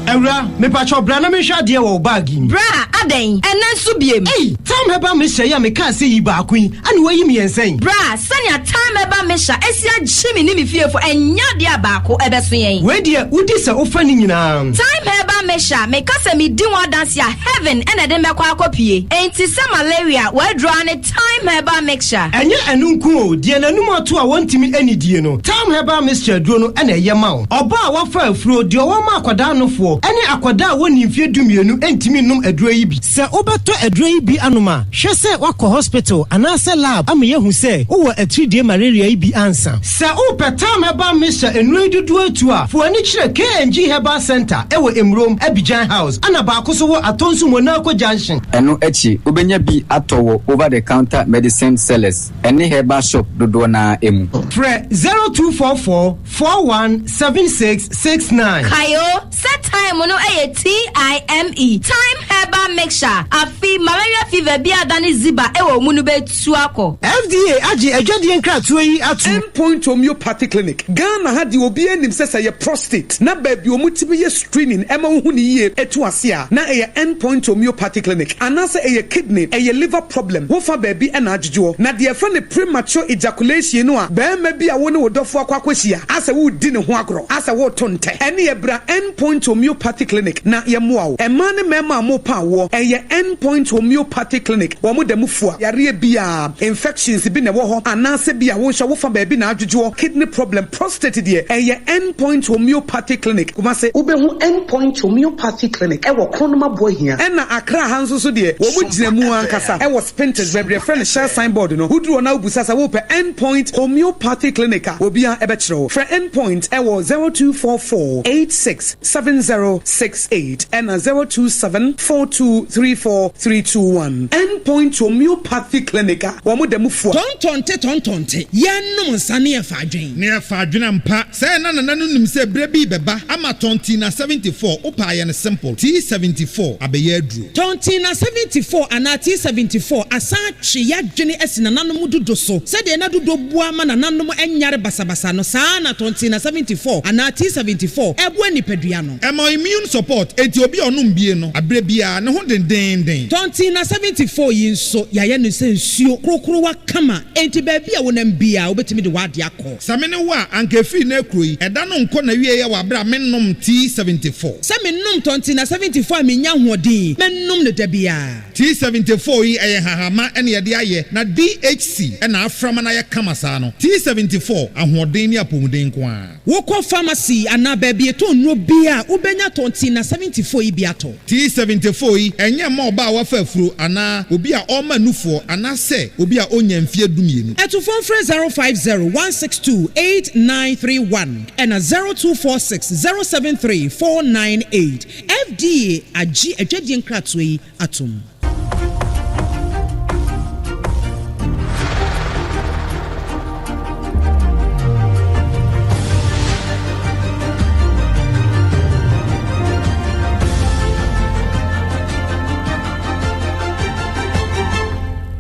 Awura, mepakyɛw bra na menhwɛ adeɛ wɔ wo bag yi mu. Bra, adɛn? Ɛnnɛ nso biem? Ei, Tam Herbal Mixture yi a mekaa sɛ yi baako yi, ɛna woayi mmiɛnsa yi? Bra, sɛnea Tam Herbal Mixture asi agye me ne me fiefo, ɛnyɛ adeɛ a baako ɛbɛso yɛn. Wei deɛ, wodi sɛ wofa ne nyinaa. Thyme Herbal Mixture, meka sɛ medi ho adanse a, heaven na ɛde me bɛkɔ akɔpue. Enti sɛ malaria, w'aduro ara ne Thyme Herbal Mixture. Ɛnyɛ ɛno nko o, deɛ n'anum ato a wɔntumi nnidie no, Thyme Herbal Mixture aduro no na ɛyɛ ma wo. Ɔbaa a wafa afuro, deɛ ɔwɔ ma akwadaa nofoɔ, ne akwadaa a wɔnnii mfeɛ dumienu ntumi nnom aduro yi bi. Sɛ wobɛtɔ aduro yi bi anom a, hwɛ sɛ woakɔ hospital anaasɛ lab ama yɛahu sɛ wowɔ atiridie malaria yi bi ansa. Sɛ wopɛ Tam Herbal Mixture nnuro yi dodoɔ atu a, fa w'ani kyerɛ KNG Herbal Centre wɔ Emurom, Abidjan House, ɛna baako nso wɔ Atonsu Monaco Junction. Ɛno akyi, wobɛnya bi atɔ wɔ over-the-counter medicine sellers ne herbal shop dodoɔ no ara mu. Frɛ 0244 41 76 69. Kae o, sɛ thyme no yɛ TIME, Thyme Herbal Mixture, afe malaria fever bi a adane ziba wɔ wo mu no bɛtu akɔ. FDA agye adwadie nkratoɔ yi atom. End Point Homeopathy Clinic, Ghana ha deɛ obiara nim sɛ sɛ ɛyɛ prostate na baabi a wɔtumi yɛ screening ɛma wohu no yie ɛtu ase a na ɛyɛ End Point Homeopathy Clinic anaasɛ ɛyɛ kidney, ɛyɛ liver problem wofa baabi na adwodwoɔ. Na deɛ yɛfrɛ no premature ejaculation no a barima bi a wo ne wo dɔfoɔ akɔ akɔhyia asɛ woredi ne ho agorɔ asɛ woreto ntɛ ɛneɛ bra End Point Homeopathy Clinic na yɛmmoa wo. Mmaa ne mmarima a mopɛ awoɔ. hɔ. Ɛyɛ End Point Homeopathic Clinic. Wɔn da mu fua yareɛ biara, infections bi na ɛwɔ hɔ anaasɛ bi a wo nso wo fa baabi na adwodwoɔ, kidney problem, prostate deɛ, ɛyɛ End Point Homeopathic Clinic, Kumasi. Wobɛhu End Point Homeopathy Clinic wɔ Kronum Aboahia. Ɛna Accra ha nso so deɛ, wɔn gyina mu ankasa wɔ Spintex, baabi a yɛfrɛ no Shell sign board no. Woduru hɔ na wobisa sɛ wopɛ End Point Homeopathy Clinic a, obiara bɛkyerɛ wo. Frɛ End Point wɔ 0244 86 7068 ɛna 027 4234 321. End Point Homeopathy Clinic a wɔn da mu fua. Tɔntɔnte tɔntɔnte, yɛnnom nsa ne yɛfa adwen. Ne yɛfa adwen ampa. Sɛɛ na nana no nim sɛ berɛ bi rebɛba ama Tɔntina 74, wopɛ a yɛ no simple, T74 abɛyɛ aduro. Tɔntina 74 anaa T74 asan atwe y'adwene asi nananom dodo so. Sɛdeɛ na dodo boa ma nananom nyare basabasa no, saa ara na Tɔntina 74 anaa T74 boa nipadua no. Ɛma immune support, enti obi a ɔnom bie no, aberɛ biara, ne ho dendeenden. Tɔntina 74 yi nso, yɛayɛ no sɛ nsuo korokorowa kama, enti baabi a wonam biara, wobɛtumi de w'adeɛ akɔ. Sɛ me ne wo a, anka ɛfiri nnɛ rekuro yi, ɛda no nkɔ n'awieɛ wɔ aberɛ a mennom T74. Sɛ menom Tɔntina 74 a mennya ahoɔden, mɛnom no da biara. T74 yi ɛyɛ nhahama na yɛde ayɛ na DHC na afra ma no ayɛ kama saa no. T74, ahoɔden ne apɔmuden nko ara. Wokɔ pharmacy anaa baabi yɛtɔn nnuro biara a, wobɛnya Tɔntina 74 yi bi atɔ. T74 yi, ɛnyɛ mma ɔbaa a wafa afuro anaa obi a ɔrema nufoɔ anaasɛ obi a ɔnnya mfeɛ dumienu. Atufoɔ mfrɛ 050 162 8931 ɛna 0246 073 498. FDA agye adwadie nkratoɔ yi atom.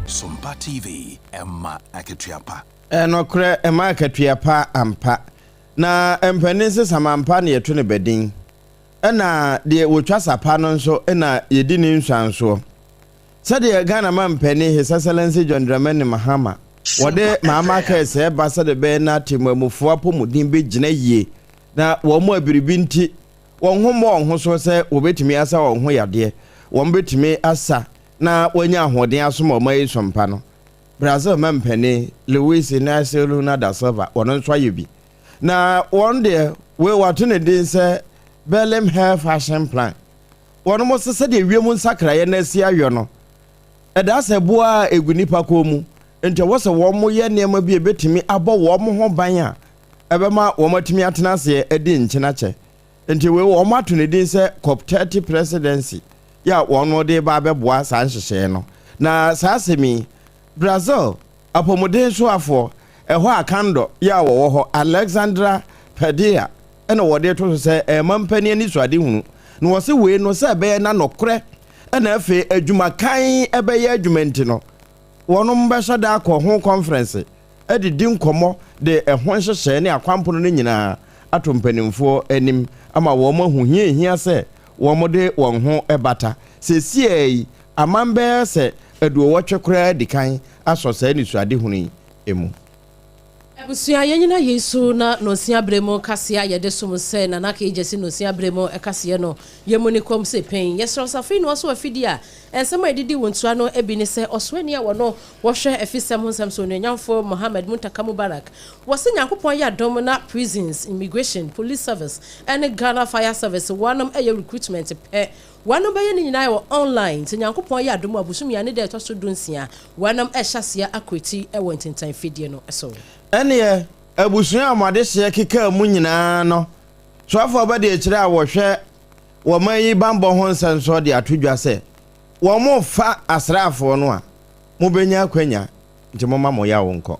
Sompa TV, ɛma akatua pa. Nokorɛ, ɛma akatua pa ampa. Na mpanin se samampa na yɛto no badin. Ɛna deɛ wɔtwa sa pa no nso na yɛdi ne nsuansoɔ. Sɛdeɛ Ghana mampanin His Excellency John Dramani Mahama wɔde Mahama Cares reba sɛdeɛ ɛbɛyɛ na atemmuamufoɔ apɔmuden bɛgyina yie na wɔn a biribi nti wɔn ho mmɔ wɔn ho so sɛ wɔbɛtumi asa wɔn ho yadeɛ, wɔn bɛtumi asa na wɔanya ahoɔden asom ɔman yi som pa no. Brazil mampanin Luiz Inácio Lula da Silva wɔn nso ayɛ bi. Na wɔn deɛ, wei wɔato ne din sɛ Berlin Health Action Plan. Wɔn se sɛdeɛ wiem nsakraeɛ no asi ayɔ no, ɛdaa sɛ boɔ a ɛgu nnipa kɔn mu, nti ɛwɔ sɛ wɔyɛ nneɛma bi a ɛbɛtumi abɔ wɔn ho ban a ɛbɛma wɔatumi atena aseɛ adi nkyenakyɛ. Nti wei wɔato ne din sɛ COP30 Presidency yɛ a wɔn de reba abɛboa saa nhyehyɛeɛ no. Na saa asɛm yi, Brazil Apɔmuden soafoɔ, ɛhɔ a Kandor yɛ a wɔwɔ hɔ, Alexandra Padilla na wɔde reto so sɛ ɛrema mpanin anisoadehunu. Na wɔse wei no sɛ ɛbɛyɛ na nɔkorɛ na afei adwuma kann bɛyɛ adwuma nti no, wɔnom bɛhyɛ da akɔ ho kɔnferɛnse de di nkɔmmɔ de ɛho nhyehyɛɛ ne akwampono no nyinaa ato mpanimfoɔ anim ama wɔn ahu hia ɛhia sɛ wɔde wɔn ho bata. Seesei yi, aman bɛyɛ sɛ aduowɔtwe koraa adi kan asɔ saa anisoadehunu yi mu. Abusua, yɛnyina yei so na nonsia berɛ mu kaseɛ a yɛde som sɛ Nana Kay Gyasi nonsia berɛ mu kaseɛ no, yɛmmu ne kɔm sɛ pɛn. Yɛsrɛ wo sɛ afei na woasɔ afidie a nsɛm a ɛdidi wo ntoa no bi ne sɛ ɔsoani a wɔno wɔhwɛ afisɛm ho nsɛm so Onuonyamfoɔ Mohammed Muntaka Mubarak. Wɔse Nyankopɔn yɛ adom na Prisons, Immigration, Police Service ne Ghana Fire Service wɔnom yɛ recruitment pɛ Wɔnom bɛyɛ ne nyinaa wɔ online sɛ Nyankopɔn yɛ adom a bosome a ne da ɛtɔ so dunsia wɔnom ɛhyɛ aseɛ akwati wɔ ntentan fidie no so. Ɛneɛ abusua a mo adehyeɛ kekaa mu nyinaa no soafoɔ abadiakyire a wɔhwɛ wɔman yi banbɔ ho nsɛnsoɔ de ato dwa sɛ wɔrefa asraafoɔ no a mobɛnya akwanya nti momma mo yaw nkɔ.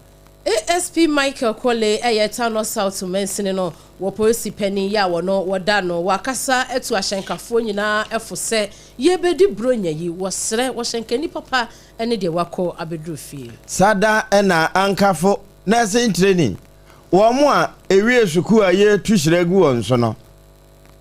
ASP Michael Korley yɛ Tano South mansini no wɔ polisi panin yi a wɔno wɔda no wakasa atu ahyɛnkafoɔ nyinaa fo sɛ yɛbɛdi Buronya yi wɔsrɛ wɔhyɛnkani papa ne deɛ wakɔ abɛduru fie. Sada na Ankafo Nursing Training, Wɔn a ɛwie sukuu a yɛretu hyira gu wɔn so no,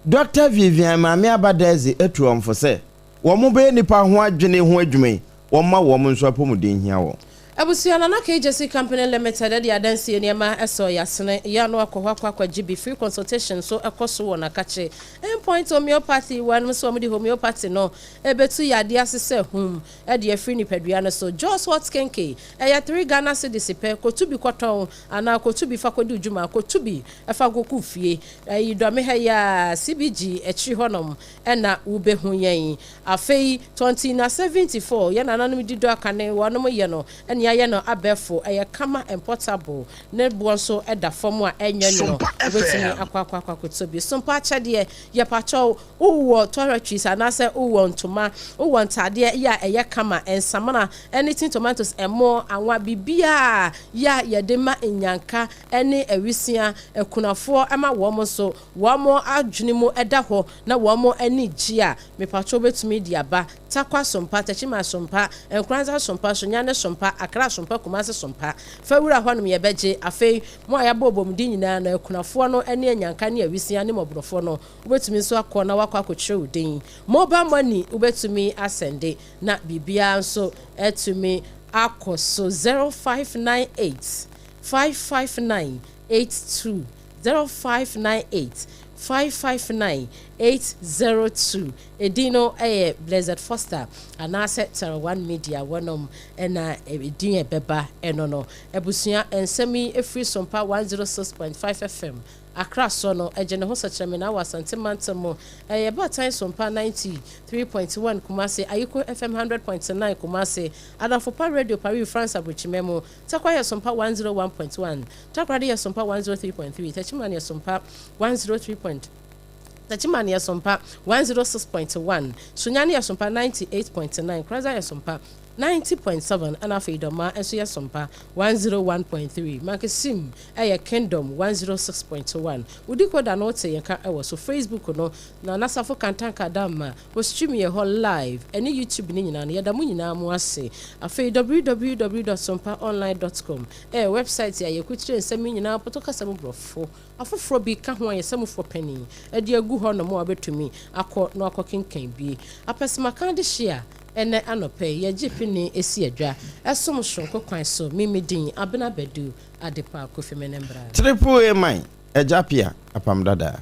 Dɔkta Vivian Maame Aba Dadzie atu wɔn fo sɛ wɔbɛyɛ nnipa ho adwene ho adwuma yi, wɔmma wɔn nso apɔmuden hia wɔn. Abusua Nana KJC Company Limited de adansie nneɛma sɔ yasene yɛ ano akɔ hɔ akɔ akɔgye bi. Free consultation nso ɛkɔ so wɔ n'akakye. Endpoint Homeopathy, wɔnom nso wɔn de homeopathy no ɛbɛtu yadeɛ ase sɛ hum ɛde afiri nipadua no so. Jos Hot Kenke ɛyɛ 3 Ghana cedis pɛ. Kotu bi kɔtɔn anaa kotu bi fa kɔdi dwuma, kotu bi ɛfa kɔkɔ fie. Ɛyi dɔme ha yi a CBG akyiri hɔnom ɛna wobɛhu yɛn. Afei 20 na 74 yɛn nananom di dɔ akane wɔnom yɛ no ɛne ayɛ no abɛɛfo, ɛyɛ kama and portable, ne boɔ nso ɛda fam a ɛnyɛ nwono. Wobɛtumi akɔ akɔtɔ bi. Sompa akyɛdeɛ, yɛpakyɛw, wowɔ toiletries anaasɛ wowɔ ntoma, wowɔ ntadeɛ yɛ a ɛyɛ kama, nsamana ɛne tin tomatoes, ɛmo anwa, biribiaa yɛ a yɛde ma nyanka ɛne awisia akunafoɔ ɛma wɔn nso wɔn adwene mu ɛda hɔ na wɔn ani gye a, mepatwo, wobɛtumi de aba Takwa Sompa, Tɛkyima Sompa, Nkoranza Sompa, Sonyane Sompa, Akra Sompa, Kumase Sompa. Fa wura hɔnom, yɛbɛgye. Afei mo a yɛabɔ obomdi nyinaa no, akunafoɔ no ne anyanka ne awisia ne mmɔborɔfoɔ no, wobɛtumi nso akɔ na wakɔ akɔkyerɛ wo din. Mobile money wobɛtumi asɛnde na biribiara nso atumi akɔ so. 0598 559 82, 0598 559 802. Edin no yɛ Blessed Foster anaasɛ Tara One Media wɔnom ɛna edin ɛbɛba ɛno no. Abusua, nsɛm yi efiri Sompa 106.5 FM Accra so no, ɛgye ne ho sɛkyerɛmina wɔ Asante mantam mu. Ɛyɛ Baatan Sompa 93.1 Kumase, Ayiko FM 100.9 Kumase, Adamfopa Radio Paris France aburokyimɛ mu. Takwa yɛ Sompa 101.1, Takoradi yɛ Sompa 103.3, Techiman yɛ Sompa 103. Techiman yɛ Sompa 106.1, Sunyani yɛ Sompa 98.9, Nkoranza yɛ Sompa 90.7, ɛna afei Dɔma nso yɛ Sompa 101.3. Mankesim ɛyɛ Kingdom 106.1. Wodi koda no wote yɛn ka ɛwɔ so. Facebook no na Nasafo Kantanka Dama wɔ stream yɛ hɔ live ɛne YouTube ne nyinaa no. Yɛda mo nyinaa mo ase. Afei www.sompaonline.com ɛyɛ website a yɛkukyerɛ nsɛm yi nyinaa, pɔtɔ kasa mu, borɔfo afoforɔ bi ka ho a yɛsɛmufoɔ panin ɛde agu hɔ nom a wobɛtumi akɔ na wakɔ kenkan bi. Apɛsɛmaka de hye a ɛnɛ anɔpɛ yɛgye pini esi adwa ɛsom soronko kwan so. Mimi din Abena Bɛdu Adepa Kofi Menembra. Triple A man, Agya Pia Apam Dada.